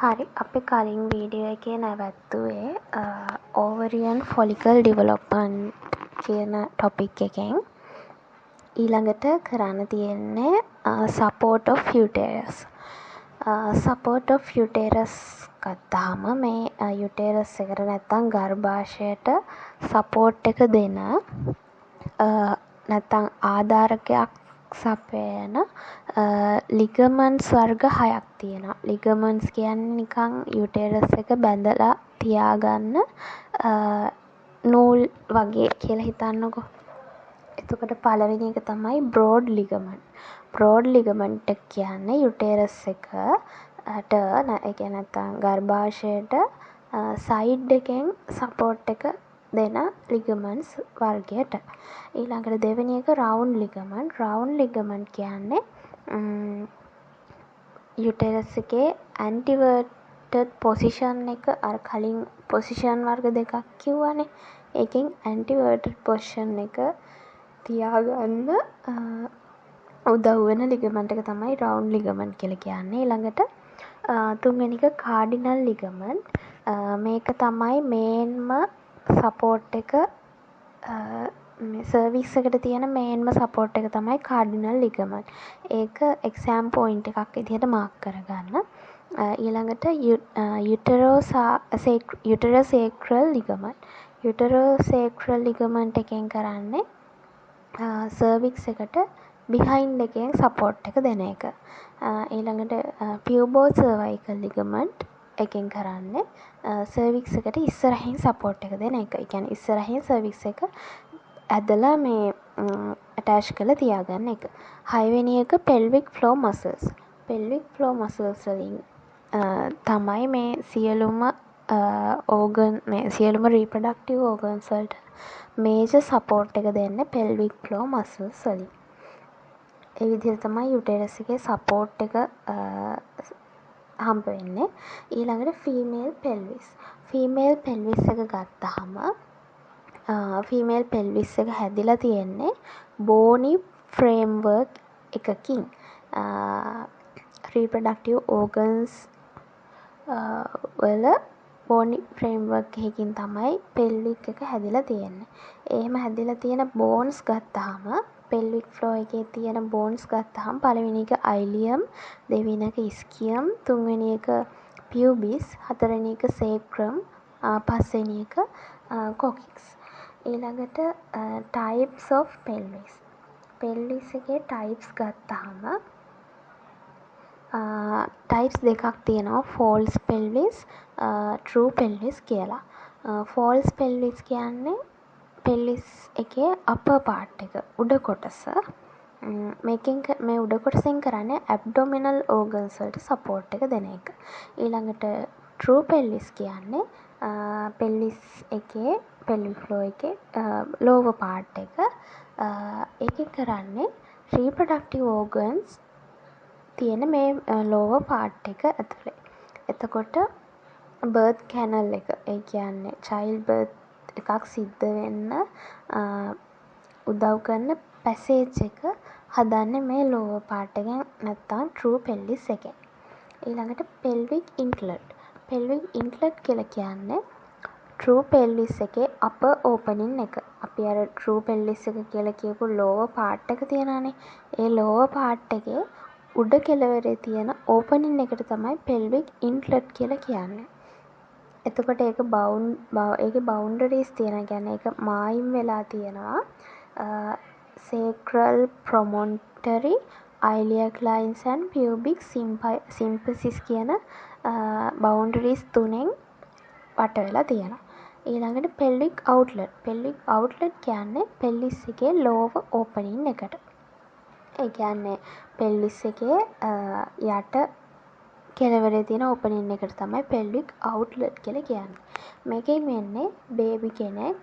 හරි, අපි කලින් වීඩියෝ එකේ නැවැත්තුවේ ඕවරියන් ෆොලිකල් ඩිවලොප්මන්ට් කියන ටොපික් එකෙන්. ඊළඟට කරන්න තියෙන්නේ support of uterus. Support of uterus ගත්තාම මේ යුටේරස් එකට නැත්තම් ගර්භාෂයට සපෝට් එක දෙන, නැත්තම් ආධාරකයක් සපයන ලිගමන්ට්ස් වර්ග හයක් තියෙනවා. ලිගමන්ට්ස් කියන්නේ නිකන් යුටේරස් එක බැඳලා තියාගන්න නූල් වගේ කියලා හිතන්නකෝ. එතකොට පළවෙනි එක තමයි බ්‍රෝඩ් ලිගමන්ට්. බ්‍රෝඩ් ලිගමන්ට් එක කියන්නේ යුටේරස් එකට, ඒ කියන්නේ නැත්තම් ගර්භාෂයට සයිඩ් එකෙන් සපෝට් එක දෙන ලිගමන්ට්ස් වර්ගයට. ඊළඟට දෙවෙනි එක රවුන්ඩ් ලිගමන්ට්. රවුන්ඩ් ලිගමන්ට් කියන්නේ යුටරස් එකේ ඇන්ටිවර්ටඩ් පොසිෂන් එක. අර කලින් පොසිෂන් වර්ග දෙකක් කිව්වනේ. ඒකෙන් ඇන්ටිවර්ටඩ් පොසිෂන් එක තියාගන්න උදව් වෙන ලිගමන්ට් එක තමයි රවුන්ඩ් ලිගමන්ට් කියලා කියන්නේ. ඊළඟට තුන්වෙනි එක කාඩිනල් ලිගමන්ට්. මේක තමයි මේන්ම සපෝට් එක, සර්වික්ස් එකට තියෙන මේන්ම සපෝට් එක තමයි කාඩිනල් ලිගමන්ට්. ඒක එක්සෑම් පොයින්ට් එකක් විදිහට මාක් කරගන්න. ඊළඟට යුටරෝසේක්‍රල් ලිගමන්ට්. යුටරෝසේක්‍රල් ලිගමන්ට් එකෙන් කරන්නේ සර්වික්ස් එකට බිහයින්ඩ් එකෙන් සපෝට් එක දෙන එක. ඊළඟට පියුබෝ සර්වයිකල් ලිගමන්ට් එකෙන් කරන්නේ සර්වික්ස් එකට ඉස්සරහින් සපෝට් එක දෙන එක. ඒ කියන්නේ ඉස්සරහින් සර්වික්ස් එක ඇදලා මේ ඇටෑච් කරලා තියාගන්න එක. හයවෙනි එක පෙල්වික් ෆ්ලෝ මසල්ස්. පෙල්වික් ෆ්ලෝ මසල්ස් වලින් තමයි මේ සියලුම ඕගන්, මේ සියලුම රීප්‍රොඩක්ටිව් ඕගන්ස් වලට මේජර් සපෝට් එක දෙන්නේ පෙල්වික් ෆ්ලෝ මසල්ස් වලින්. ඒ විදිහට තමයි යුටරස් එකේ සපෝට් එක හම්බ වෙන්නේ. ඊළඟට ෆීමේල් පෙල්විස්. ෆීමේල් පෙල්විස් එක ගත්තහම ෆීමේල් පෙල්විස් එක හැදිලා තියෙන්නේ බෝනි ෆ්‍රේම්වර්ක් එකකින්. රීප්‍රොඩක්ටිව් ඕගන්ස් වල බෝනි ෆ්‍රේම්වර්ක් එකකින් තමයි පෙල්වික් එක හැදිලා තියෙන්නේ. එහෙම හැදිලා තියෙන බෝන්ස් ගත්තහම, පෙල්වික් ෆ්ලෝ එකේ තියෙන බෝන්ස් ගත්තහම, පළවෙනි එක අයිලියම්, දෙවෙනි එක ඉස්කියම්, තුන්වෙනි එක පියුබිස්, හතරවෙනි එක සේක්‍රම්, පස්වෙනි එක කොකික්ස්. ඊළඟට ටයිප්ස් ඔෆ් පෙල්විස්. පෙල්විස් එකේ ටයිප්ස් ගත්තහම ටයිප්ස් දෙකක් තියෙනවා, ෆෝල්ස් පෙල්විස්, ට්‍රූ පෙල්විස් කියලා. ෆෝල්ස් පෙල්විස් කියන්නේ පෙල්විස් එකේ අපර් පාට් එක, උඩ කොටස. මේකෙන්, මේ උඩ කොටසෙන් කරන්නේ ඇබ්ඩොමිනල් ඕගන්ස් වලට සපෝට් එක දෙන එක. ඊළඟට ට්‍රූ පෙල්විස් කියන්නේ පෙල්විස් එකේ, පෙල්වික් ෆ්ලෝ එකේ ලෝවර් පාට් එක. ඒකෙන් කරන්නේ රීප්‍රොඩක්ටිව් ඕගන්ස් තියෙන මේ ලෝවර් පාට් එක ඇතුලේ. එතකොට බර්ත් කැනල් එක, ඒ කියන්නේ චයිල්ඩ් බර්ත් එකක් සිද්ධ වෙන්න උදව් කරන පැසේජ් එක හදන්නේ මේ ලෝවර් පාට් එකෙන් නැත්තම් ට්‍රූ පෙල්විස් එකෙන්. ඊළඟට පෙල්වික් ඉන්ලට්. පෙල්වික් ඉන්ලට් කියලා කියන්නේ ට්‍රූ පෙල්විස් එකේ අපර් ඕපනින් එක. අපි අර ට්‍රූ පෙල්විස් එක කියලා කියපු ලෝවර් පාට් එක තියෙනවනේ. ඒ ලෝවර් පාට් එකේ උඩ කෙළවරේ තියෙන ඕපනින් එකට තමයි පෙල්වික් ඉන්ලට් කියලා කියන්නේ. එතකොට ඒක ඒකේ බවුන්ඩරීස් තියෙනවා. ඒ කියන්නේ ඒක මායිම් වෙලා තියෙනවා සේක්‍රල් ප්‍රොමොන්ටරි, iliac lines and pubic symphysis කියන බවුන්ඩරීස් තුනෙන් වට වෙලා තියෙනවා. ඊළඟට පෙල්වික් අවුට්ලට්. පෙල්වික් අවුට්ලට් කියන්නේ පෙල්විස් එකේ ලෝවර් ඕපනින් එකට. ඒ කියන්නේ පෙල්විස් එකේ යට කෙළවරේ තියෙන ඕපනින් එකට තමයි පෙල්වික් අවුට්ලට් කියලා කියන්නේ. මේකෙන් වෙන්නේ බේබි කෙනෙක්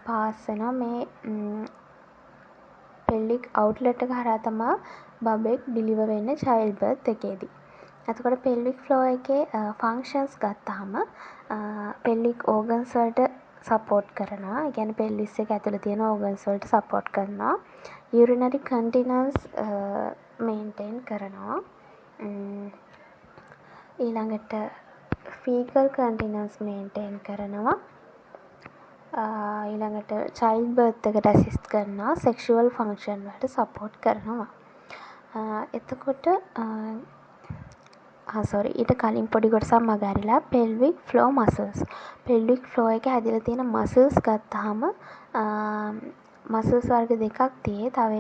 පාස් වෙනවා, මේ පෙල්වික් අවුට්ලට් එක හරහා තමා බබෙක් ඩිලිවර් වෙන්නේ චයිල්ඩ් බර්ත් එකේදී. එතකොට පෙල්වික් ෆ්ලෝ එකේ ෆන්ක්ෂන්ස් ගත්තහම පෙල්වික් ඕගන්ස් වලට සපෝට් කරනවා. ඒ කියන්නේ පෙල්විස් එක ඇතුලේ තියෙන ඕගන්ස් වලට සපෝට් කරනවා. යුරිනරි කන්ටිනන්ස් මේන්ටේන් කරනවා. ඊළඟට ෆීකල් කන්ටිනන්ස් මේන්ටේන් කරනවා. ඊළඟට චයිල්ඩ් බර්ත් එකට ඇසිස්ට් කරනවා. සෙක්ෂුවල් ෆන්ක්ෂන් වලට සපෝට් කරනවා. එතකොට, ආ සෝරි, ඊට කලින් පොඩි කොටසක් මග ඇරිලා. පෙල්වික් ෆ්ලෝ මසල්ස්. පෙල්වික් ෆ්ලෝ එක හැදිලා තියෙන මසල්ස් ගත්තාම මසල්ස් වර්ග දෙකක් තියෙයි. තව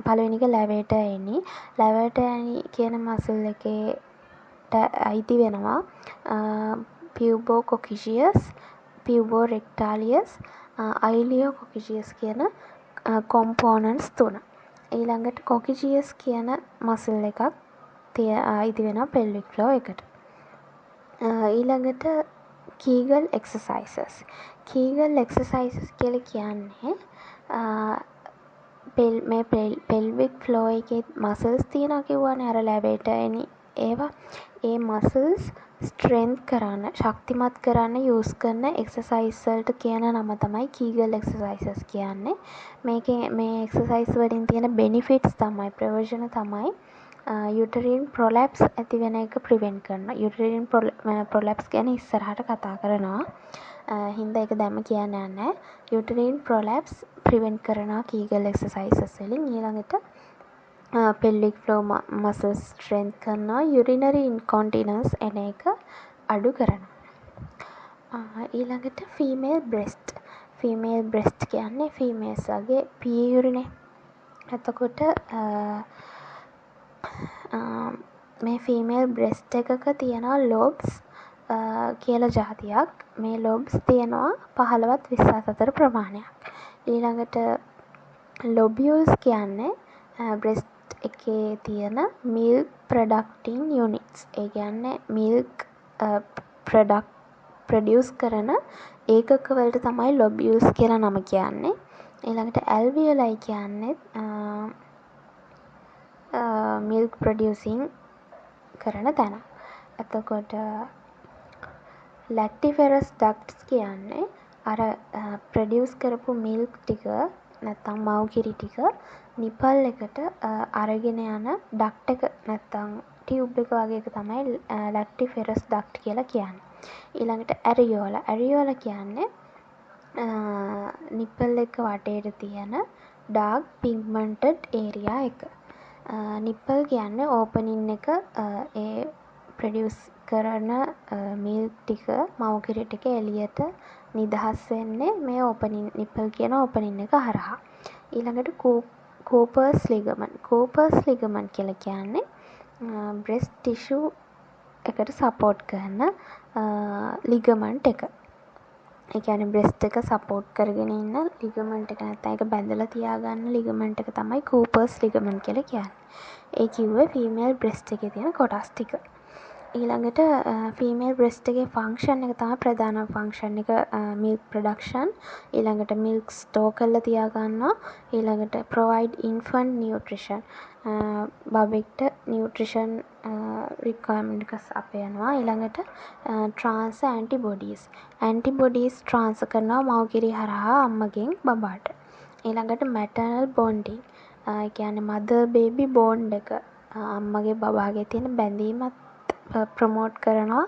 පළවෙනි එක ලැවේටර් ඇනි. ලැවේටර් ඇනි කියන මසල් එකේට අයිති වෙනවා පියුබෝකොකිජියස්, පියුබෝරෙක්ටාලිස්, අයිලියෝකොකිජියස් කියන කොම්පෝනන්ට්ස් තුන. ඊළඟට කොකිජියස් කියන මසල් එකක් අයිති වෙනවා පෙල්වික් ෆ්ලෝ එකට. ඊළඟට කීගල් එක්සර්සයිසස්. කීගල් එක්සර්සයිසස් කියලා කියන්නේ මේ පෙල්වික් ෆ්ලෝ එකේ මසල්ස් තියෙනවා කිව්වනේ, අර ලැවේටර් ඇනි ඒවා. ඒ මසල්ස් ස්ට්‍රෙන්ත් කරන්න, ශක්තිමත් කරන්න යූස් කරන එක්සර්සයිස් වලට කියන නම තමයි කීගල් එක්සර්සයිසස් කියන්නේ. මේකේ මේ එක්සර්සයිස් වලින් තියෙන බෙනිෆිට්ස් තමයි, ප්‍රයෝජන තමයි යුටරින් ප්‍රොලැප්ස් ඇති වෙන එක ප්‍රිවෙන්ට් කරනවා. යුටරින් ප්‍රොලැප්ස් ගැන ඉස්සරහට කතා කරනවා. හින්දා ඒක දැන්ම කියන්න යන්නේ නෑ. යුටරින් ප්‍රොලැප්ස් ප්‍රිවෙන්ට් කරනවා කීගල් එක්සර්සයිසස් වලින්. ඊළඟට පෙල්වික් ෆ්ලෝ මසල්ස් ස්ට්‍රෙන්ත් කරනවා. යුරිනරි ඉන්කොන්ටිනන්ස් එන එක අඩු කරනවා. ඊළඟට ෆීමේල් බ්‍රෙස්ට්. ෆීමේල් බ්‍රෙස්ට් කියන්නේ ෆීමේල්ස්ලාගේ පියයුරුනේ. එතකොට මේ ෆීමේල් බ්‍රෙස්ට් එකක තියෙනවා ලොබ්ස් කියලා ජාතියක්. මේ ලොබ්ස් තියෙනවා 15ත් 20ත් අතර ප්‍රමාණයක්. ඊළඟට ලොබියුල්ස් කියන්නේ බ්‍රෙස්ට් එකේ තියෙන මිල්ක් ප්‍රොඩක්ටිං යුනිට්ස්. ඒ කියන්නේ මිල්ක් ප්‍රොඩියුස් කරන ඒකක වලට තමයි ලොබියුල්ස් කියලා නම කියන්නේ. ඊළඟට ඇල්වියොලයි කියන්නේත් මිල්ක් ප්‍රොඩියුසිං කරන තැන. එතකොට ලැක්ටිෆෙරස් ඩක්ට්ස් කියන්නේ අර ප්‍රොඩියුස් කරපු මිල්ක් ටික නැත්තම් මව් කිරි ටික නිපල් එකට අරගෙන යන ඩක්ට් එක නැත්තම් ටියුබ් එක වගේ එක තමයි ලැක්ටිෆෙරස් ඩක්ට් කියලා කියන්නේ. ඊළඟට ඇරියෝලා. ඇරියෝලා කියන්නේ නිපල් එක වටේට තියෙන ඩාර්ක් පිග්මන්ටඩ් ඒරියා එක. නිපල් කියන්නේ ඕපනින් එක. ඒ ප්‍රොඩියුස් කරන මිල්ක් ටික, මව් කිරි ටික එළියට නිදහස් වෙන්නේ මේ ඕපනින්, නිපල් කියන ඕපනින් එක හරහා. ඊළඟට කූපර්ස් ලිගමන්ට්. කූපර්ස් ලිගමන්ට් කියලා කියන්නේ බ්‍රෙස්ට් ටිෂු එකට සපෝට් කරන ලිගමන්ට් එක. ඒ කියන්නේ බ්‍රෙස්ට් එක සපෝට් කරගෙන ඉන්න ලිගමන්ට් එක නැත්නම් ඒක බැඳලා තියාගන්න ලිගමන්ට් එක තමයි කූපර්ස් ලිගමන්ට් කියලා කියන්නේ. ඒ කිව්වේ ෆීමේල් බ්‍රෙස්ට් එකේ තියෙන කොටස් ටික. ඊළඟට ෆීමේල් බ්‍රෙස්ට් එකේ ෆන්ක්ෂන් එක තමයි, ප්‍රධානම ෆන්ක්ෂන් එක මිල්ක් ප්‍රොඩක්ෂන්. ඊළඟට මිල්ක් ස්ටෝර් කරලා තියාගන්නවා. ඊළඟට ප්‍රොවයිඩ් ඉන්ෆන්ට් නියුට්‍රිෂන්, බබෙක්ට නියුට්‍රිෂන් රික්වයර්මන්ට් එක සපයනවා. ඊළඟට ට්‍රාන්ස්ෆර් ඇන්ටිබොඩීස්. ඇන්ටිබොඩීස් ට්‍රාන්ස්ෆර් කරනවා මව් කිරි හරහා අම්මගෙන් බබාට. ඊළඟට මැටර්නල් බොන්ඩින්. ඒ කියන්නේ මදර් බේබි බොන්ඩ් එක, අම්මගේ බබාගේ තියෙන බැඳීමත් ප්‍රමෝට් කරනවා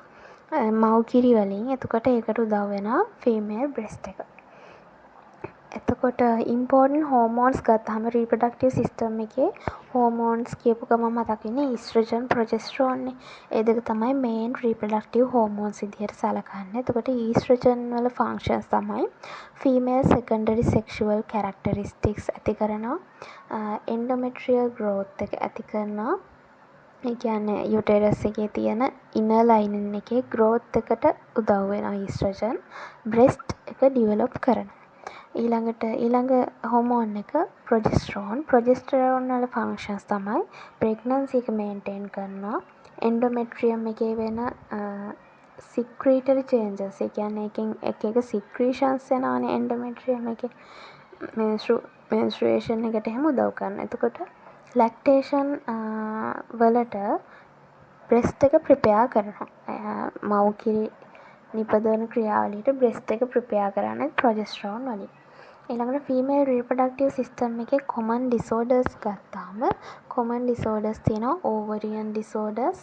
මව් කිරි වලින්. එතකොට ඒකට උදව් වෙනවා ෆීමේල් බ්‍රෙස්ට් එක. එතකොට ඉම්පෝටන්ට් හෝමෝන්ස් ගත්තාම, රීප්‍රොඩක්ටිව් සිස්ටම් එකේ හෝමෝන්ස් කියපු ගමන් මතක් වෙන්නේ ඊස්ට්‍රජන්, ප්‍රොජෙස්ටරෝන් නේ. ඒ දෙක තමයි මේන් රීප්‍රොඩක්ටිව් හෝමෝන්ස් විදිහට සැලකන්නේ. එතකොට ඊස්ට්‍රජන් වල ෆන්ක්ෂන්ස් තමයි ෆීමේල් සෙකන්ඩරි සෙක්ෂුවල් කැරක්ටරිස්ටික්ස් ඇති කරනවා. එන්ඩෝමෙට්‍රියල් ග්‍රෝත් එක ඇති කරනවා. ඒ කියන්නේ යුටරස් එකේ තියෙන ඉනර් ලයිනින් එකේ ග්‍රෝත් එකට උදව් වෙනවා ඊස්ට්‍රජන්. බ්‍රෙස්ට් එක ඩිවලොප් කරනවා. ඊළඟට ඊළඟ හෝමෝන් එක ප්‍රොජෙස්ටරෝන්. ප්‍රොජෙස්ටරෝන් වල ෆන්ක්ෂන්ස් තමයි ප්‍රෙග්නන්සි එක මේන්ටේන් කරනවා. එන්ඩෝමෙට්‍රියම් එකේ වෙන සික්‍රීටරි චේන්ජස්, ඒ කියන්නේ ඒකෙන් එක එක සික්‍රීෂන්ස් එනවනේ එන්ඩෝමෙට්‍රියම් එකේ, මෙන්ස්ට්‍රුවේෂන් එකට එහෙම උදව් කරනවා. එතකොට ලැක්ටේෂන් වලට බ්‍රෙස්ට් එක ප්‍රිපෙයාර් කරනවා. මව් කිරි නිපදවන ක්‍රියාවලියට බ්‍රෙස්ට් එක ප්‍රිපෙයාර් කරන්නේ ප්‍රොජෙස්ටරෝන් වලින්. ඊළඟට ෆීමේල් රීප්‍රොඩක්ටිව් සිස්ටම් එකේ කොමන් ඩිසෝඩර්ස් ගත්තාම කොමන් ඩිසෝඩර්ස් තියෙනවා ඕවරියන් ඩිසෝඩර්ස්.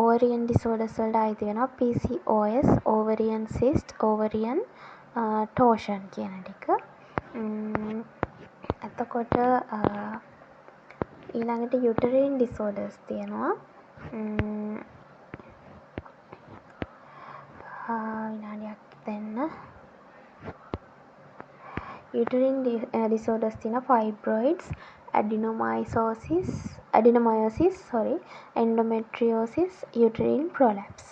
ඕවරියන් ඩිසෝඩර්ස් වලට අයිති වෙනවා PCOS, ඕවරියන් සිස්ට්, ඕවරියන් ටෝෂන් කියන ටික. එතකොට ඊළඟට යුටරින් ඩිසෝඩර්ස් තියෙනවා. විනාඩියක් දෙන්න. යුටරින් ඩිසෝඩර්ස් තියෙනවා ෆයිබ්‍රොයිඩ්ස්, ඇඩිනොමයෝසිස් සොරි, එන්ඩෝමෙට්‍රියෝසිස්, යුටරින් ප්‍රොලැප්ස්.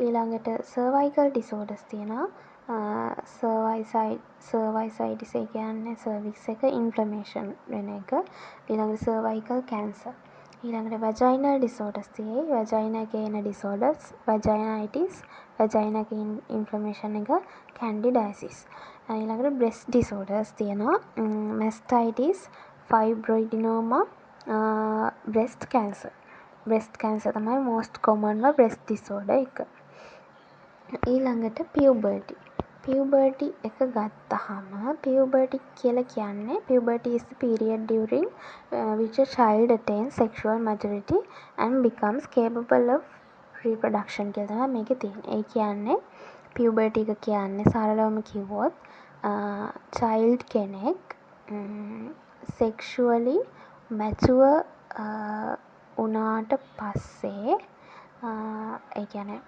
ඊළඟට සර්වයිකල් ඩිසෝඩර්ස් තියෙනවා සර්වයිසයිටිස්, ඒ කියන්නේ සර්වික්ස් එක ඉන්ෆ්ලමේෂන් වෙන එක. ඊළඟට සර්වයිකල් කැන්සර්. ඊළඟට වැජයිනල් ඩිසෝඩර්ස් තියෙයි. වැජයිනා එකේ එන ඩිසෝඩර්ස් වැජයිනයිටිස්, වැජයිනා එකේ ඉන්ෆ්ලමේෂන් එක, කැන්ඩිඩයසිස්. ඊළඟට බ්‍රෙස්ට් ඩිසෝඩර්ස් තියෙනවා මැස්ටයිටිස්, ෆයිබ්‍රොඇඩිනෝමා, බ්‍රෙස්ට් කැන්සර්. බ්‍රෙස්ට් කැන්සර් තමයි මෝස්ට් කොමන්ම බ්‍රෙස්ට් ඩිසෝඩර් එක. ඊළඟට පියුබර්ටි. පියුබර්ටි එක ගත්තහම පියුබර්ටි කියලා කියන්නේ puberty is the period during which a child attains sexual maturity and becomes capable of reproduction කියලා තමයි මේකේ තියෙන්නේ. ඒ කියන්නේ පියුබර්ටි එක කියන්නේ සරලවම කිව්වොත් චයිල්ඩ් කෙනෙක් සෙක්ෂුවලි මැචුවර් වුණාට පස්සේ, ඒ කියන්නේ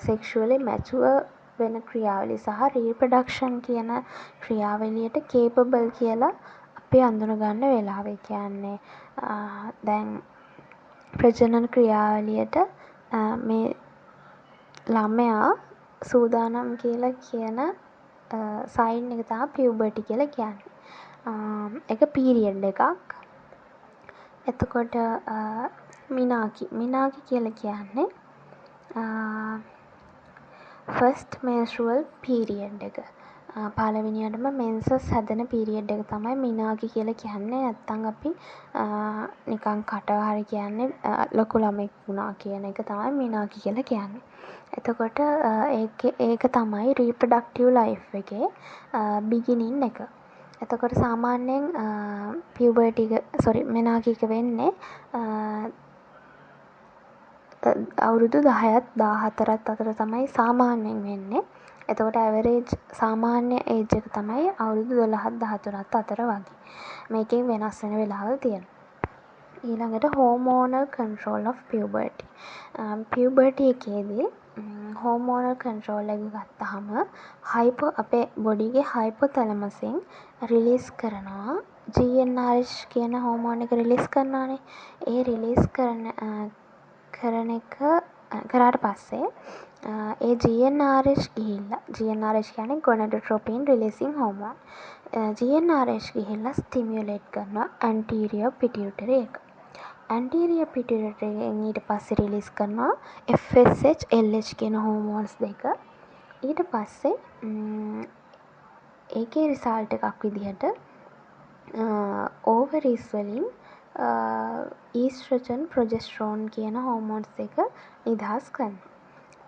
සෙක්ෂුවලි මැචුවර් වෙන ක්‍රියාවලිය සහ රීප්‍රොඩක්ෂන් කියන ක්‍රියාවලියට කේපබල් කියලා අපි අඳුනගන්න වෙලාව. ඒ කියන්නේ දැන් ප්‍රජනන ක්‍රියාවලියට මේ ළමයා සූදානම් කියලා කියන සයින් එක තමයි පියුබර්ටි කියලා කියන්නේ. ඒක පීරියඩ් එකක්. එතකොට මිනාකි. මිනාකි කියලා කියන්නේ ෆස්ට් මෙන්ස්ට්‍රුවල් පීරියඩ් එක. පළවෙනියටම මෙන්සස් හැදෙන පීරියඩ් එක තමයි මිනාකි කියලා කියන්නේ. නැත්තම් අපි නිකන් කට හරි කියන්නේ ලොකු ළමෙක් වුණා කියන එක තමයි මිනාකි කියලා කියන්නේ. එතකොට ඒක තමයි රීප්‍රොඩක්ටිව් ලයිෆ් එකේ බිගිනින් එක. එතකොට සාමාන්‍යයෙන් පියුබර්ටි එක, සොරි, මෙනාකි එක වෙන්නේ අවුරුදු 10ත් 14ත් අතර තමයි සාමාන්‍යයෙන් වෙන්නේ. එතකොට ඇවරේජ් සාමාන්‍ය ඒජ් එක තමයි අවුරුදු 12ත් 13ත් අතර වගේ. මේකෙන් වෙනස් වෙන වෙලාවල් තියෙනවා. ඊළඟට හෝමෝනල් කන්ට්‍රෝල් ඔෆ් පියුබර්ටි. පියුබර්ටි එකේදී හෝමෝනල් කන්ට්‍රෝල් එක ගත්තහම අපේ බොඩි එකේ හයිපොතැලමස් එකෙන් රිලීස් කරනවා GnRH කියන හෝමෝන් එක රිලීස් කරනවානේ. ඒ රිලීස් කරන කරන එක කරාට පස්සේ ඒ GnRH ගිහිල්ලා, GnRH කියන්නේ ගොනඩොට්‍රොපින් රිලීසිං හෝමෝන්. GnRH ගිහිල්ලා ස්ටිමියුලේට් කරනවා ඇන්ටීරියර් පිටියුටරි එක. ඇන්ටීරියර් පිටියුටරි එකෙන් ඊට පස්සේ රිලීස් කරනවා FSH, LH කියන හෝමෝන්ස් දෙක. ඊට පස්සේ ඒකේ රිසල්ට් එකක් විදිහට ඕවරීස් වලින් ඊස්ට්‍රජන්, ප්‍රොජෙස්ටරෝන් කියන හෝමෝන්ස් දෙක නිදහස් කරනවා.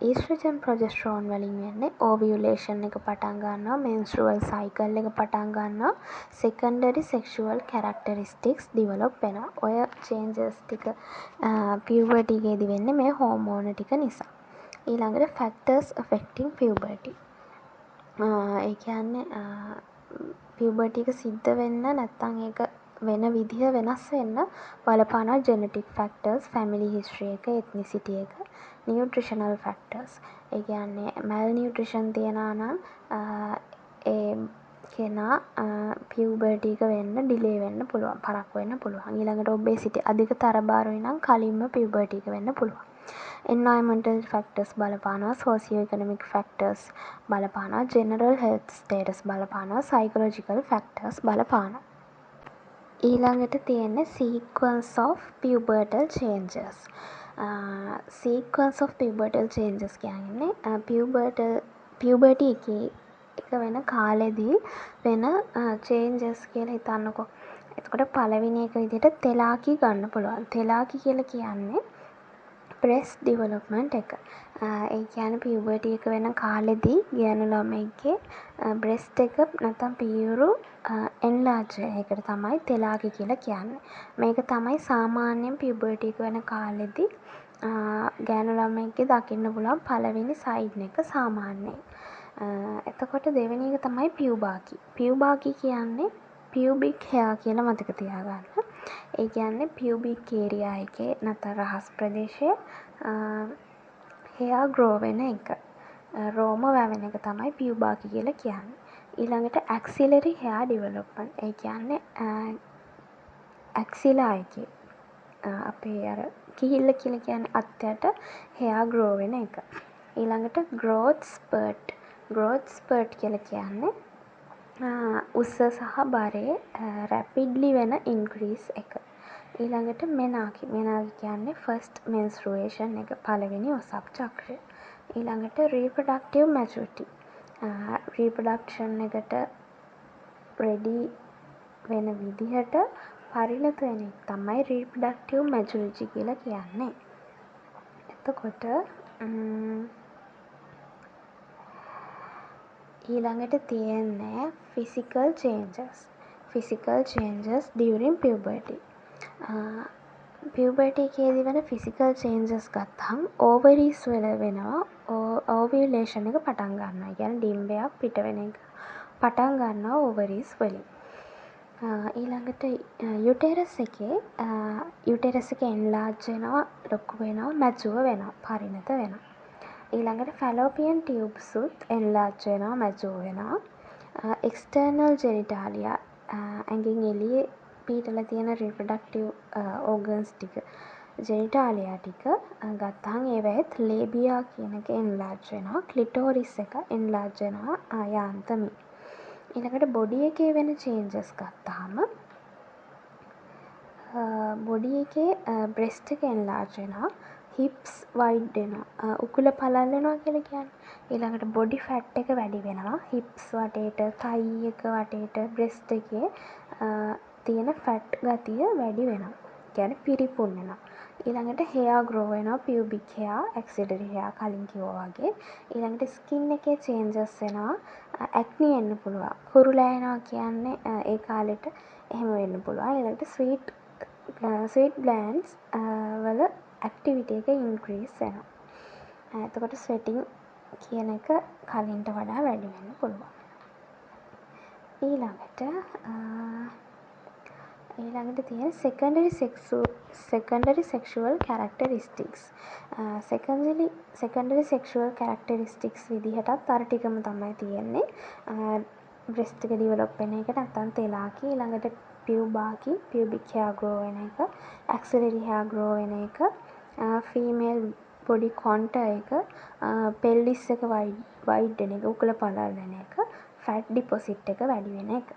ඊස්ට්‍රජන් ප්‍රොජෙස්ටරෝන් වලින් වෙන්නේ ඕවියුලේෂන් එක පටන් ගන්නවා, මෙන්ස්ට්‍රුවල් සයිකල් එක පටන් ගන්නවා, සෙකන්ඩරි සෙක්ෂුවල් කැරක්ටරිස්ටික්ස් ඩිවලොප් වෙනවා. ඔය චේන්ජස් ටික පියුබර්ටි එකේදී වෙන්නේ මේ හෝමෝන ටික නිසා. ඊළඟට ෆැක්ටර්ස් ඇෆෙක්ටිං පියුබර්ටි. ඒ කියන්නේ පියුබර්ටි එක සිද්ධ වෙන්න නැත්තම් ඒක වෙන විදිහ වෙනස් වෙන්න බලපානවා ජෙනටික් ෆැක්ටර්ස්, ෆැමිලි හිස්ටරි එක, එත්නිසිටි එක, නියුට්‍රිෂනල් ෆැක්ටර්ස්. ඒ කියන්නේ මැල් නියුට්‍රිෂන් තියනවා නම් ඒ කෙනා පියුබර්ටි එක වෙන්න ඩිලේ වෙන්න පුළුවන්, පරක්කු වෙන්න පුළුවන්. ඊළඟට ඔබේසිටි, අධික තරබාරුයි නම් කලින්ම පියුබර්ටි එක වෙන්න පුළුවන්. එන්වයරන්මන්ටල් ෆැක්ටර්ස් බලපානවා, සෝසියෝ ඉකොනොමික් ෆැක්ටර්ස් බලපානවා, ජෙනරල් හෙල්ත් ස්ටේටස් බලපානවා, සයිකොලොජිකල් ෆැක්ටර්ස් බලපානවා. ඊළඟට තියෙන්නේ sequence of pubertal changes. Sequence of pubertal changes කියන්නේ පියුබර්ටි එකේ එක වෙන කාලෙදී වෙන චේන්ජස් කියලා හිතන්නකෝ. එතකොට පළවෙනි එක විදිහට තෙලාකි ගන්න පුළුවන්. තෙලාකි කියලා කියන්නේ බ්‍රෙස්ට් ඩිවලොප්මන්ට් එක. ඒ කියන්නේ පියුබර්ටි එක වෙන කාලෙදි ගෑනු ළමයෙක්ගේ බ්‍රෙස්ට් එක නැත්තම් පීයුරු එන්ලාජ් වෙන එකට තමයි තෙලාකි කියලා කියන්නේ. මේක තමයි සාමාන්‍යයෙන් පියුබර්ටි එක වෙන කාලෙදි ගෑනු ළමයෙක්ගේ දකින්න පුළුවන් පළවෙනි සයින් එක සාමාන්‍යයෙන්. එතකොට දෙවෙනි එක තමයි පියුබාකි. පියුබාකි කියන්නේ පියුබික් හෙයා කියලා මතක තියාගන්න. ඒ කියන්නේ පියුබික් ඒරියා එකේ නැත්තම් රහස් ප්‍රදේශයේ හෙයා ග්‍රෝ වෙන එක. රෝම වැවෙන එක තමයි පියුබාකි කියලා කියන්නේ. ඊළඟට ඇක්සිලරි හෙයා ඩිවලොප්මන්ට්. ඒ කියන්නේ ඇක්සිලා එකේ, අපේ අර කිහිල්ල කියලා කියන්නේ, අත් යට හෙයා ග්‍රෝ වෙන එක. ඊළඟට ග්‍රෝත් ස්පර්ට්. ග්‍රෝත් ස්පර්ට් කියලා කියන්නේ උස සහ බරේ රැපිඩ්ලි වෙන ඉන්ක්‍රීස් එක. ඊළඟට මෙනාකි. මෙනාකි කියන්නේ ෆස්ට් මෙන්ස්ට්‍රුවේෂන් එක, පළවෙනි ඔසප් චක්‍රය. ඊළඟට රීප්‍රොඩක්ටිව් මැචුරිටි. රීප්‍රොඩක්ෂන් එකට රෙඩි වෙන විදිහට පරිණත වෙන එක තමයි රීප්‍රොඩක්ටිව් මැචුරිටි කියලා කියන්නේ. එතකොට ඊළඟට තියෙන්නේ physical changes. Physical changes during puberty. Puberty එකේදී වෙන ෆිසිකල් චේන්ජස් ගත්තහම ඕවරීස් වල වෙනවා ඕවියුලේෂන් එක පටන් ගන්නවා. ඒ කියන්නේ ඩිම්බයක් පිට වෙන එක පටන් ගන්නවා ඕවරීස් වලින්. ඊළඟට යුටෙරස් එකේ, යුටෙරස් එක එන්ලාජ් වෙනවා, ලොකු වෙනවා, මැචුවර් වෙනවා, පරිණත වෙනවා. ඊළඟට ෆැලෝපියන් ටියුබ්සුත් එන්ලාජ් වෙනවා, මැචුවර් වෙනවා. එක්ස්ටර්නල් ජෙනිටාලියා, ඇඟෙන් එළියේ පිහිටලා තියෙන රීප්‍රොඩක්ටිව් ඕගන්ස් ටික, ජෙනිටාලියා ටික ගත්තහම ඒවයෙත් ලේබියා කියන එක එන්ලාජ් වෙනවා, ක්ලිටෝරිස් එක එන්ලාජ් වෙනවා යාන්තමින්. ඊළඟට බොඩි එකේ වෙන චේන්ජස් ගත්තාම බොඩි එකේ බ්‍රෙස්ට් එක එන්ලාජ් වෙනවා, හිප්ස් වයිඩ් වෙනවා, උකුල පළල් වෙනවා කියලා කියන්නේ. ඊළඟට බොඩි ෆැට් එක වැඩි වෙනවා. හිප්ස් වටේට, තයි එක වටේට, බ්‍රෙස්ට් එකේ තියෙන ෆැට් ගතිය වැඩි වෙනවා. කියන්නේ පිරිපුන් වෙනවා. ඊළඟට හෙයා ග්‍රෝ වෙනවා, පියුබික් හෙයා, ඇක්සිලරි හෙයා කලින් කිව්වා වගේ. ඊළඟට ස්කින් එකේ චේන්ජස් වෙනවා. ඇක්නි එන්න පුළුවන්. කුරුලෑ එනවා කියන්නේ ඒ කාලෙට එහෙම වෙන්න පුළුවන්. ඊළඟට ස්වීට් ග්ලෑන්ඩ්ස් වල ඇක්ටිවිටි එක ඉන්ක්‍රීස් වෙනවා. එතකොට ස්වෙටිං කියන එක කලින්ට වඩා වැඩි වෙන්න පුළුවන්. ඊළඟට තියෙන secondary sexual characteristics. Secondary sexual characteristics විදිහටත් අර ටිකම තමයි තියෙන්නේ. බ්‍රෙස්ට් එක ඩිවලොප් වෙන එක නැත්තම් තෙලාකි, ඊළඟට පියුබාකි, පියුබික් හෙයා ග්‍රෝ වෙන එක, ඇක්සිලරි හෙයා ග්‍රෝ වෙන එක, ෆීමේල් බොඩි කොන්ටර් එක, පෙල්විස් එක වයිඩ් වෙන එක, උකුල පළල් වෙන එක, ෆැට් ඩිපොසිට් එක වැඩි වෙන එක.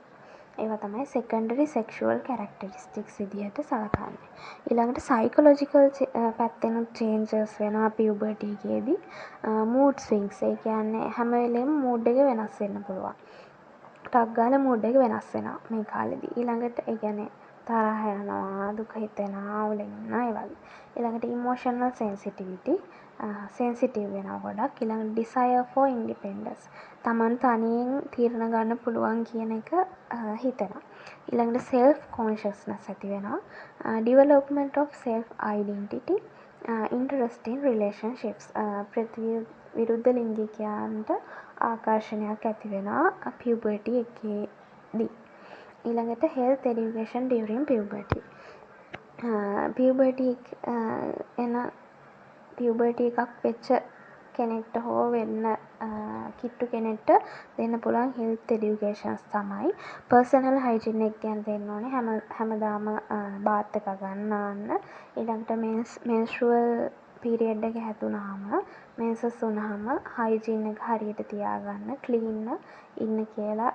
ඒවා තමයි සෙකන්ඩරි සෙක්ෂුවල් කැරක්ටරිස්ටික්ස් විදිහට සලකන්නේ. ඊළඟට සයිකොලොජිකල් පැත්තෙනුත් චේන්ජස් වෙනවා පියුබර්ටි එකේදී. මූඩ් ස්විංග්ස්, ඒ කියන්නේ හැම වෙලේම මූඩ් එක වෙනස් වෙන්න පුළුවන්. ටක් ගාලා මූඩ් එක වෙනස් වෙනවා මේ කාලෙදී. ඊළඟට ඒ කියන්නේ තරහ යනවා, දුක හිතෙනවා, අවුලෙන් ඉන්නවා, ඒ වගේ. ඊළඟට ඉමෝෂනල් සෙන්සිටිවිටි, සෙන්සිටිව් වෙනවා ගොඩක්. ඊළඟට ඩිසයර් ෆෝ ඉන්ඩිපෙන්ඩන්ස්, තමන් තනියෙන් තීරණ ගන්න පුළුවන් කියන එක හිතෙනවා. ඊළඟට සෙල්ෆ් කොන්ෂස්නස් ඇති වෙනවා. Development of self identity, interest in relationships, ප්‍රතිවිරුද්ධ ලිංගිකයන්ට ආකර්ෂණයක් ඇති වෙනවා පියුබර්ටි එකේදී. ඊළඟට හෙල්ත් එඩියුකේෂන් ඩියුරින් පියුබර්ටි. පියුබර්ටි එන පියුබර්ටි එකක් වෙච්ච කෙනෙක්ට හෝ වෙන්න කිට්ටු කෙනෙක්ට දෙන්න පුළුවන් හෙල්ත් එඩියුකේෂන්ස් තමයි පර්සනල් හයිජීන් එක ගැන දෙන්න ඕනේ. හැමදාම බාත් එකක් ගන්න නාන්න. ඊළඟට මෙන්ස්ට්‍රුවල් පීරියඩ් එක හැදුනහම, මෙන්සස් වුනහම හයිජීන් එක හරියට තියාගන්න, ක්ලීන්ව ඉන්න කියලා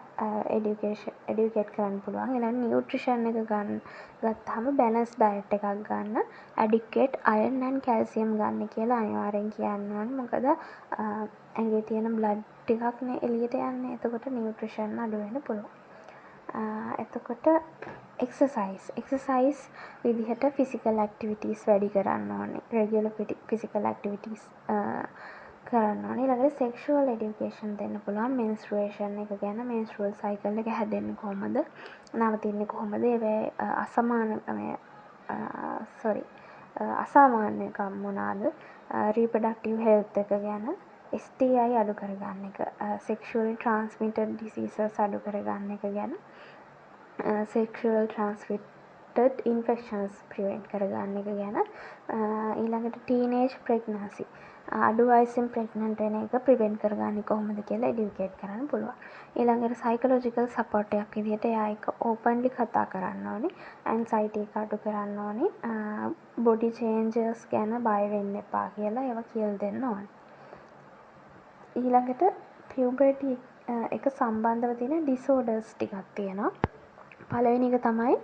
එඩියුකේට් කරන්න පුළුවන්. ඊළඟට නියුට්‍රිෂන් එක ගත්තහම බැලන්ස් ඩයට් එකක් ගන්න, ඇඩික්වේට් අයර්න් ඇන්ඩ් කැල්සියම් ගන්න කියලා අනිවාර්යෙන් කියන්න ඕනේ. මොකද ඇඟේ තියෙන බ්ලඩ් ටිකක්නේ එළියට යන්නේ. එතකොට නියුට්‍රිෂන් අඩු වෙන්න පුළුවන්. එතකොට එක්සර්සයිස්. එක්සර්සයිස් විදිහට ෆිසිකල් ඇක්ටිවිටීස් වැඩි කරන්න ඕනේ. රෙගියුලර් ෆිසිකල් ඇක්ටිවිටීස් කරන්න ඕනේ. ඊළඟට සෙක්ෂුවල් එඩියුකේෂන් දෙන්න පුළුවන්. මෙන්ස්ට්‍රුවේෂන් එක ගැන, මෙන්ස්ට්‍රුවල් සයිකල් එක හැදෙන්නේ කොහොමද, නවතින්නේ කොහොමද, ඒවයේ අසමාන මේ සෝරි අසාමාන්‍යකම් මොනවාද, රීප්‍රොඩක්ටිව් හෙල්ත් එක ගැන, STI අඩු කරගන්න එක, සෙක්ෂුවලි ට්‍රාන්ස්මිටඩ් ඩිසීසස් අඩු කරගන්න එක ගැන, සෙක්ෂුවල් ට්‍රාන්ස්මිටඩ් ඉන්ෆෙක්ෂන්ස් ප්‍රිවෙන්ට් කරගන්න එක ගැන, ඊළඟට ටීනේජ් ප්‍රෙග්නන්සි, අඩු වයසින් ප්‍රෙග්නන්ට් වෙන එක ප්‍රිවෙන්ට් කරගන්නේ කොහොමද කියලා එඩියුකේට් කරන්න පුළුවන්. ඊළඟට සයිකොලොජිකල් සපෝට් එකක් විදිහට එයා එක්ක ඕපන්ලි කතා කරන්න ඕනේ. ඇන්සයිටි එක අඩු කරන්න ඕනේ. බොඩි චේන්ජස් ගැන බය වෙන්න එපා කියලා ඒවා කියලා දෙන්න ඕනේ. ඊළඟට පියුබර්ටි එක සම්බන්ධව තියෙන ඩිසෝඩර්ස් ටිකක් තියෙනවා. පළවෙනි එක තමයි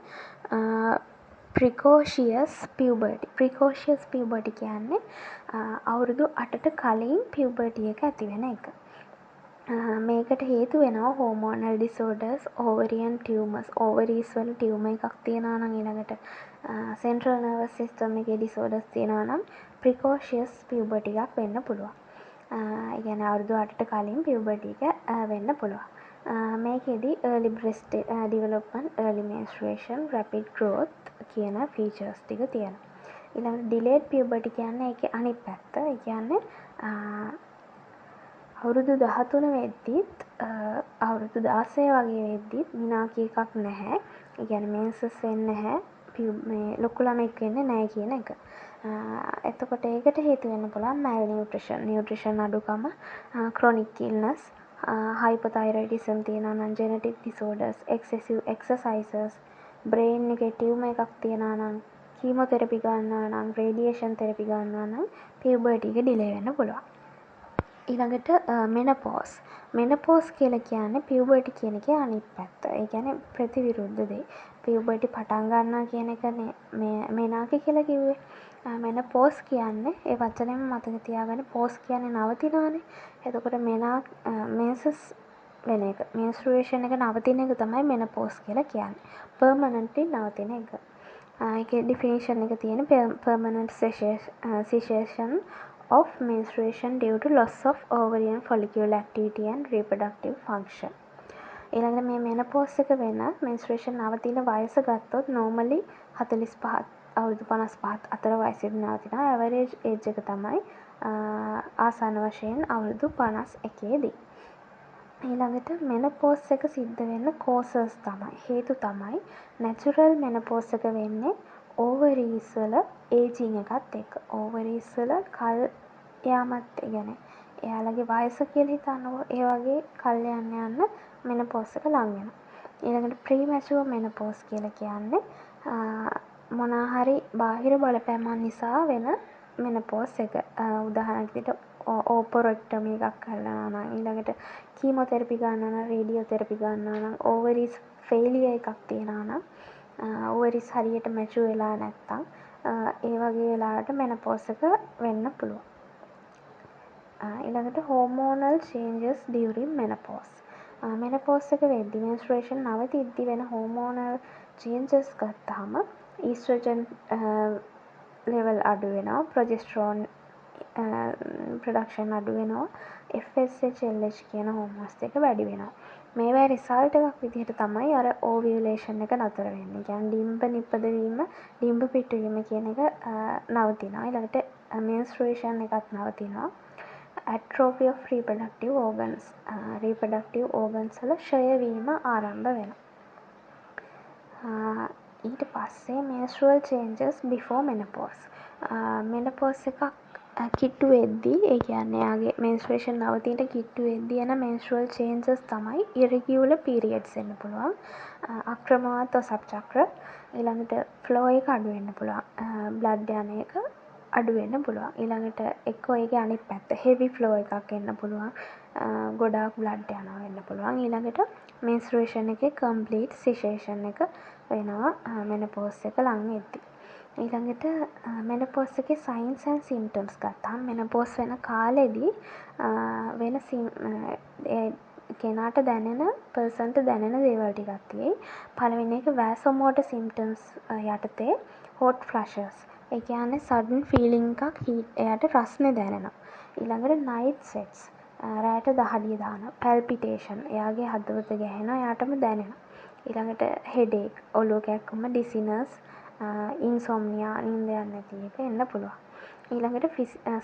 ප්‍රිකෝෂියස් පියුබර්ටි. ප්‍රිකෝෂියස් පියුබර්ටි කියන්නේ අවුරුදු 8ට කලින් පියුබර්ටි එක ඇති වෙන එක. මේකට හේතු වෙනවා හෝමෝනල් ඩිසෝඩර්ස්, ඕවරියන් ටියුමර්ස්, ඕවරීස් වල ටියුමර් එකක් තියෙනවා නම්, ඊළඟට සෙන්ට්‍රල් නර්වස් සිස්ටම් එකේ ඩිසෝඩර්ස් තියෙනවා නම් ප්‍රිකෝෂියස් පියුබර්ටි එකක් වෙන්න පුළුවන්. ඒ කියන්නේ අවුරුදු 8ට කලින් පියුබර්ටි එක වෙන්න පුළුවන්. මේකෙදි early breast development, early menstruation, rapid growth කියන ෆීචර්ස් ටික තියෙනවා. ඊළඟට ඩිලේඩ් පියුබර්ටි කියන්නේ ඒකේ අනිත් පැත්ත. ඒ කියන්නේ අවුරුදු 13 වෙද්දිත් අවුරුදු 16 වගේ වෙද්දිත් මිනාකි එකක් නැහැ. ඒ කියන්නේ මෙන්සස් වෙන්නේ නැහැ. මේ ලොකු ළමෙක් වෙන්නේ නැහැ කියන එක. එතකොට ඒකට හේතු වෙන්න පුළුවන් මැල් නියුට්‍රිෂන්, නියුට්‍රිෂන් අඩුකම, ක්‍රොනික් ඉල්නස්, හයිපොතයිරොයිඩිසම් තියෙනවා නම්, ජෙනටික් ඩිසෝඩර්ස්, එක්සෙසිව් එක්සර්සයිසස්, බ්‍රේන් එකේ ටියුමර් එකක් තියෙනවා නම්, කීමොතෙරපි ගන්නවා නම්, රේඩියේෂන් තෙරපි ගන්නවා නම් පියුබර්ටි එක ඩිලේ වෙන්න පුළුවන්. ඊළඟට මෙනපෝස්. මෙනපෝස් කියලා කියන්නේ පියුබර්ටි කියන එකේ අනිත් පැත්ත. ඒ කියන්නේ ප්‍රතිවිරුද්ධ දේ. පියුබර්ටි පටන් ගන්නවා කියන එකනේ මේ මෙනාකි කියලා කිව්වේ. මෙනපෝස් කියන්නේ ඒ වචනේම මතක තියාගන්න, පෝස් කියන්නේ නවතිනවනේ. එතකොට මෙන්සස් වෙන එක, මෙන්ස්ට්‍රුවේෂන් එක නවතින එක තමයි මෙනපෝස් කියලා කියන්නේ. පර්මනන්ට්ලි නවතින එක. ඒකේ ඩිෆිනිෂන් එක තියෙන permanent cessation of menstruation due to loss of ovarian follicle activity and reproductive function. ඊළඟට මේ මෙනපෝස් එක වෙන මෙන්ස්ට්‍රුවේෂන් නවතින වයස ගත්තොත් නෝමලි 45ත් අවුරුදු 55ත් අතර වයසේදී නවතිනවා. ඇවරේජ් ඒජ් එක තමයි ආසන්න වශයෙන් අවුරුදු 51 දී. ඊළඟට මෙනපෝස් එක සිද්ධ වෙන්න කෝසස් තමයි, හේතු තමයි, නැචරල් මෙනපෝස් එක වෙන්නේ ඕවරීස් වල ඒජින් එකත් එක්ක. ඕවරීස් වල කල් යාමත්, ඒ කියන්නේ එයාලගේ වයස කියලා හිතන්නකෝ, ඒ වගේ කල් යන්න යන්න මෙනපෝස් එක ලං වෙනවා. ඊළඟට ප්‍රීමැචුවර් මෙනපෝස් කියලා කියන්නේ මොනවා හරි බාහිර බලපෑමක් නිසා වෙන මෙනපෝස් එක. උදාහරණයක් විදිහට ඕෆොරෙක්ටමි එකක් කරනවා නම්, ඊළඟට කීමොතෙරපි ගන්නවා නම්, රේඩියෝ තෙරපි ගන්නවා නම්, ඕවරීස් ෆේලියර් එකක් තියෙනවා නම්, ඕවරීස් හරියට මැචුවර් වෙලා නැත්තම්, ඒ වගේ වෙලාවට මෙනපෝස් එක වෙන්න පුළුවන්. ඊළඟට හෝමෝනල් චේන්ජස් ඩියුරින් මෙනපෝස්. මෙනපෝස් එක වෙද්දි, මෙන්ස්ට්‍රුවේෂන් නවතිද්දි වෙන හෝමෝනල් චේන්ජස් ගත්තාම ඊස්ට්‍රජන් ලෙවල් අඩු වෙනවා, ප්‍රොජෙස්ටරෝන් ප්‍රොඩක්ෂන් අඩු වෙනවා, FSH, LH කියන හෝමෝන්ස් දෙක වැඩි වෙනවා. මේවායේ රිසල්ට් එකක් විදිහට තමයි අර ඕවියුලේෂන් එක නතර වෙන්නේ. ඒ කියන්නේ ඩිම්බ නිපදවීම, ඩිම්බ පිටවීම කියන එක නවතිනවා. ඊළඟට මෙන්ස්ට්‍රුවේෂන් එකත් නවතිනවා. ඇට්‍රෝෆි ඔෆ් රීප්‍රොඩක්ටිව් ඕගන්ස්, රීප්‍රොඩක්ටිව් ඕගන්ස් වල ක්ෂය වීම ආරම්භ වෙනවා. ඊට පස්සේ මෙන්ස්ට්‍රුවල් චේන්ජස් බිෆෝර් මෙනපෝස්. මෙනපෝස් එකක් කිට්ටු වෙද්දී, ඒ කියන්නේ එයාගේ මෙන්ස්ට්‍රුවේෂන් නවතින කිට්ටු වෙද්දී එන මෙන්ස්ට්‍රුවල් චේන්ජස් තමයි ඉරෙගියුලර් පීරියඩ්ස් එන්න පුළුවන්. අක්‍රමවත් ඔසප් චක්‍ර. ඊළඟට ෆ්ලෝ එක අඩු වෙන්න පුළුවන්. බ්ලඩ් යන එක අඩු වෙන්න පුළුවන්. ඊළඟට එක්කෝ ඒකේ අනිත් පැත්ත හෙවි ෆ්ලෝ එකක් එන්න පුළුවන්. ගොඩාක් බ්ලඩ් යනවා වෙන්න පුළුවන්. ඊළඟට මෙන්ස්ට්‍රුවේෂන් එකේ කම්ප්ලීට් සිසේෂන් එක වෙනවා මෙනපෝස් එක ලං වෙද්දි. ඊළඟට මෙනපෝස් එකේ සයින්ස් ඇන්ඩ් සිම්ප්ටම්ස් ගත්තාම මෙනපෝස් වෙන කාලෙදි වෙන කෙනාට දැනෙන, පර්සන්ට දැනෙන දේවල් ටිකක් තියෙයි. පළවෙනි එක වැසෝමෝටර් සිම්ප්ටම්ස් යටතේ හොට් ෆ්ලෂස්. ඒ කියන්නේ සඩන් ෆීලිං එකක්, හීට්, එයාට රස්නේ දැනෙනවා. ඊළඟට නයිට් ස්වෙට්ස්. රෑට දහඩිය දානවා. පැල්පිටේෂන්. එයාගේ හදවත ගැහෙනවා, එයාටම දැනෙනවා. ඊළඟට හෙඩේක්, ඔළුව කැක්කුම, ඩිසිනස්, ඉන්සොම්නියා, නින්ද යන්නේ නැති එක එන්න පුළුවන්. ඊළඟට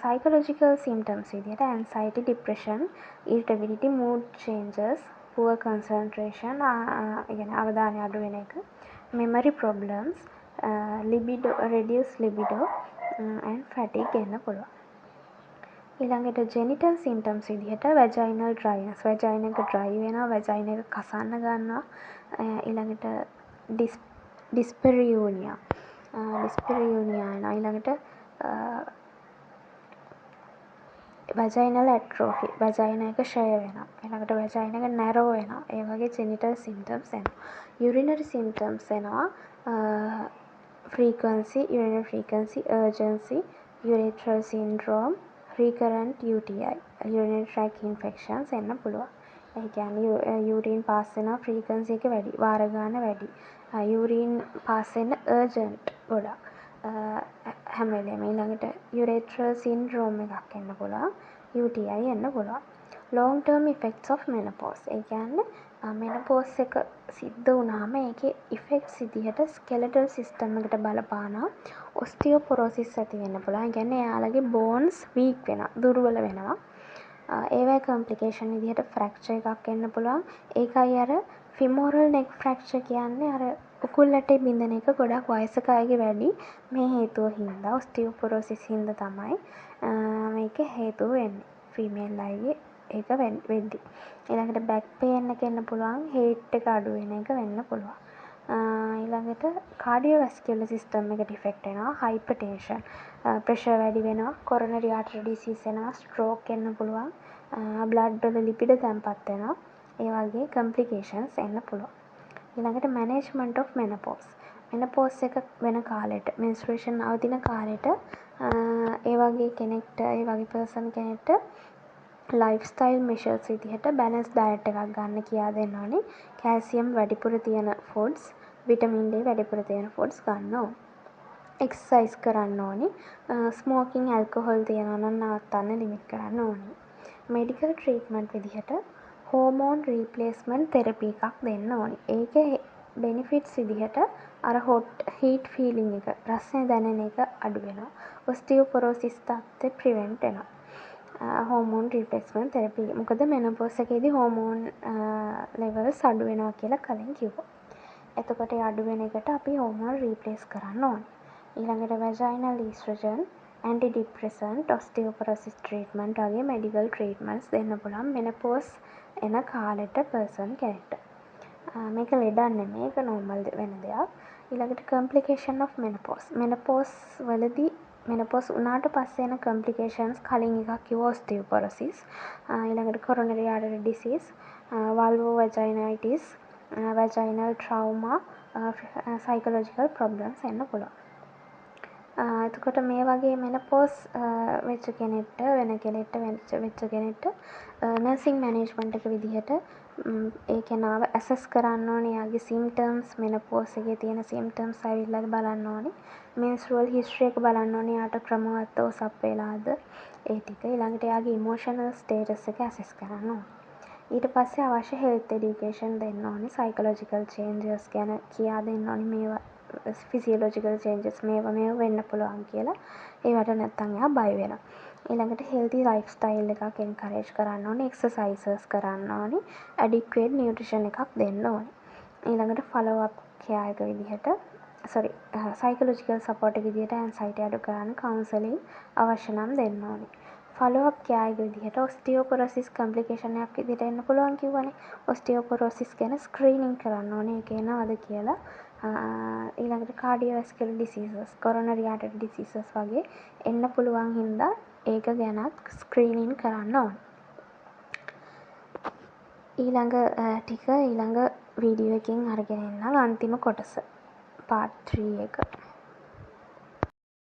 සයිකොලොජිකල් සිම්ප්ටම්ස් විදිහට anxiety, depression, irritability, mood changes, poor concentration, ඒ කියන්නේ අවධානය අඩු වෙන එක, memory problems, libido, reduce libido and fatigue එන්න පුළුවන්. ඊළඟට ජෙනිටල් සිම්ප්ටම්ස් විදිහට වැජයිනල් ඩ්‍රයිනස්, වැජයිනා එක ඩ්‍රයි වෙනවා, වැජයිනා එක කසන්න ගන්නවා. ඊළඟට ඩිස්පැරියුනියා, ඩිස්පැරියුනියා එනවා. ඊළඟට වැජයිනල් ඇට්‍රෝෆි, වැජයිනා එක ක්ෂය වෙනවා. ඊළඟට වැජයිනා එක නැරෝ වෙනවා. ඒ වගේ ජෙනිටල් සිම්ප්ටම්ස් එනවා. යුරිනරි සිම්ප්ටම්ස් එනවා frequency, urinary frequency, urgency, urethral syndrome, recurrent UTI, urinary tract infections එන්න පුළුවන්. ඒ කියන්නේ යූරින් පාස් වෙනවා ෆ්‍රීකවන්සි එක වැඩි, වාර ගාන වැඩි. යූරින් පාස් වෙන්න අර්ජන්ට් ගොඩක් හැම වෙලේම. ඊළඟට යුරෙත්‍රල් සින්ඩ්‍රෝම් එකක් එන්න පුළුවන්. UTI එන්න පුළුවන්. Long term effects of menopause. ඒ කියන්නේ මෙනොපෝස් එක සිද්ධ වුණාම ඒකේ ඉෆෙක්ට්ස් විදිහට ස්කෙලටල් සිස්ටම් එකට බලපානවා. ඔස්ටියෝපොරොසිස් ඇති වෙන්න පුළුවන්. ඒ කියන්නේ එයාලගේ බෝන්ස් වීක් වෙනවා, දුර්වල වෙනවා. ඒවයෙ කම්ප්ලිකේෂන් විදිහට ෆ්‍රැක්චර් එකක් එන්න පුළුවන්. ඒකයි අර ෆිමෝරල් නෙක් ෆ්‍රැක්චර් කියන්නේ, අර උකුල් ඇටේ බිඳෙන එක ගොඩක් වයසක අයගේ වැඩි මේ හේතුව හින්දා, ඔස්ටියෝපොරොසිස් හින්දා තමයි මේක හේතුව වෙන්නේ ෆීමේල් අයගේ ඒක වෙද්දි. ඊළඟට බැක් පේන් එක එන්න පුළුවන්, හයිට් එක අඩු වෙන එක වෙන්න පුළුවන්. ඊළඟට කාඩියෝවැස්කියුලර් සිස්ටම් එකට ඉෆෙක්ට් වෙනවා. හයිපර්ටෙන්ෂන්, ප්‍රෙෂර් වැඩි වෙනවා, කොරොනරි ආටරි ඩිසීස් එනවා, ස්ට්‍රෝක් එන්න පුළුවන්, බ්ලඩ් වල ලිපිඩ තැන්පත් වෙනවා. ඒ වගේ කම්ප්ලිකේෂන්ස් එන්න පුළුවන්. ඊළඟට මැනේජ්මන්ට් ඔෆ් මෙනොපෝස්. මෙනොපෝස් එක වෙන කාලෙට, මෙන්ස්ට්‍රුවේෂන් නවතින කාලෙට, ඒ වගේ කෙනෙක්ට, ඒ වගේ පර්සන් කෙනෙක්ට ලයිෆ් ස්ටයිල් මෙෂර්ස් විදිහට බැලන්ස් ඩයට් එකක් ගන්න කියා දෙන්න ඕනේ. කැල්සියම් වැඩිපුර තියෙන ෆුඩ්ස්, විටමින් ඩී වැඩිපුර තියෙන ෆුඩ්ස් ගන්න ඕනේ. එක්සර්සයිස් කරන්න ඕනි. ස්මෝකින්, ඇල්කොහොල් තියෙනවා නම් නවත්තන්න, ලිමිට් කරන්න ඕනි. මෙඩිකල් ට්‍රීට්මන්ට් විදිහට හෝමෝන් රීප්ලේස්මන්ට් තෙරපි එකක් දෙන්න ඕනි. ඒකේ බෙනිෆිට්ස් විදිහට අර හොට් හීට් ෆීලිං එක, රස්නේ දැනෙන එක අඩු වෙනවා. ඔස්ටියෝපොරොසිස් තත්ත්වය ප්‍රිවෙන්ට් වෙනවා හෝමෝන් රීප්ලේස්මන්ට් තෙරපි. මොකද මෙනොපෝස් එකේදී හෝමෝන් ලෙවල්ස් අඩු වෙනවා කියලා කලින් කිව්වා. එතකොට ඒ අඩු වෙන එකට අපි හෝමෝන් රීප්ලේස් කරන්න ඕනේ. ඊළඟට වැජයිනල් ඊස්ට්‍රජන්, ඇන්ටි ඩිප්‍රෙසන්ට්, ඔස්ටියෝපොරොසිස් ට්‍රීට්මන්ට් වගේ මෙඩිකල් ට්‍රීට්මන්ට්ස් දෙන්න පුළුවන් මෙනොපෝස් එන කාලෙට පර්සන් කෙනෙක්ට. මේක ලෙඩක් නෙමෙයි, ඒක නෝමල් වෙන දෙයක්. ඊළඟට කම්ප්ලිකේෂන් ඔෆ් මෙනොපෝස්. මෙනොපෝස් වලදී, මෙනොපෝස් වුණාට පස්සේ එන කම්ප්ලිකේෂන්ස් කලින් එකක් කිව්වා ඔස්ටියෝපොරොසිස්. ඊළඟට කොරොනරි ආටරි ඩිසීස්, වල්වෝවැජයිනයිටිස්, වැජයිනල් ට්‍රවුමා, සයිකොලොජිකල් ප්‍රොබ්ලම්ස් එන්න පුළුවන්. එතකොට මේ වගේ මෙනොපෝස් වෙච්ච කෙනෙක්ට, වෙන කෙනෙක්ට, වෙච්ච කෙනෙක්ට නර්සිං මැනේජ්මන්ට් එක විදිහට ඒ කෙනාව ඇසස් කරන්න ඕනේ. එයාගේ සිම්ප්ටම්ස්, මෙනොපෝස් එකේ තියෙන සිම්ප්ටම්ස් ඇවිල්ලාද බලන්න ඕනේ. මෙන්ස්ට්‍රුවල් හිස්ටරි එක බලන්න ඕනේ, එයාට ක්‍රමවත්ව ඔසප් වෙලාද ඒ ටික. ඊළඟට එයාගේ ඉමෝෂනල් ස්ටේටස් එක ඇසස් කරන්න ඕනේ. ඊට පස්සේ අවශ්‍ය හෙල්ත් එඩියුකේෂන් දෙන්න ඕනේ. සයිකොලොජිකල් චේන්ජස් ගැන කියා දෙන්න ඕනේ, මේවා ෆිසියොලොජිකල් චේන්ජස්, මේවා මේවා වෙන්න පුළුවන් කියලා. ඒවට නැත්තම් එයා බය වෙනවා. ඊළඟට හෙල්ති ලයිෆ් ස්ටයිල් එකක් එන්කරේජ් කරන්න ඕනේ. එක්සර්සයිසස් කරන්න ඕනේ. ඇඩික්වේට් නියුට්‍රිෂන් එකක් දෙන්න ඕනේ. ඊළඟට ෆලෝ අප් කෙයාර් එක විදිහට, සොරි, සයිකොලොජිකල් සපෝට් එක විදිහට ඇන්සයිටි අඩු කරන්න කවුන්සලින් අවශ්‍ය නම් දෙන්න ඕනේ. ෆලෝ අප් කෙයාර් එක විදිහට ඔස්ටියෝපොරොසිස් කම්ප්ලිකේෂන් එකක් විදිහට එන්න පුළුවන් කිව්වනේ. ඔස්ටියෝපොරොසිස් ගැන ස්ක්‍රීනින් කරන්න ඕනේ, ඒක එනවද කියලා. ඊළඟට කාඩියෝවැස්කියුලර් ඩිසීසස්, කොරොනරි ආටරි ඩිසීසස් වගේ එන්න පුළුවන් හින්දා ඒක ගැනත් ස්ක්‍රීනින් කරන්න ඕනේ. ඊළඟ ටික ඊළඟ වීඩියෝ එකෙන් අරගෙන එන්නම්, අන්තිම කොටස, පාර්ට් 3 එක.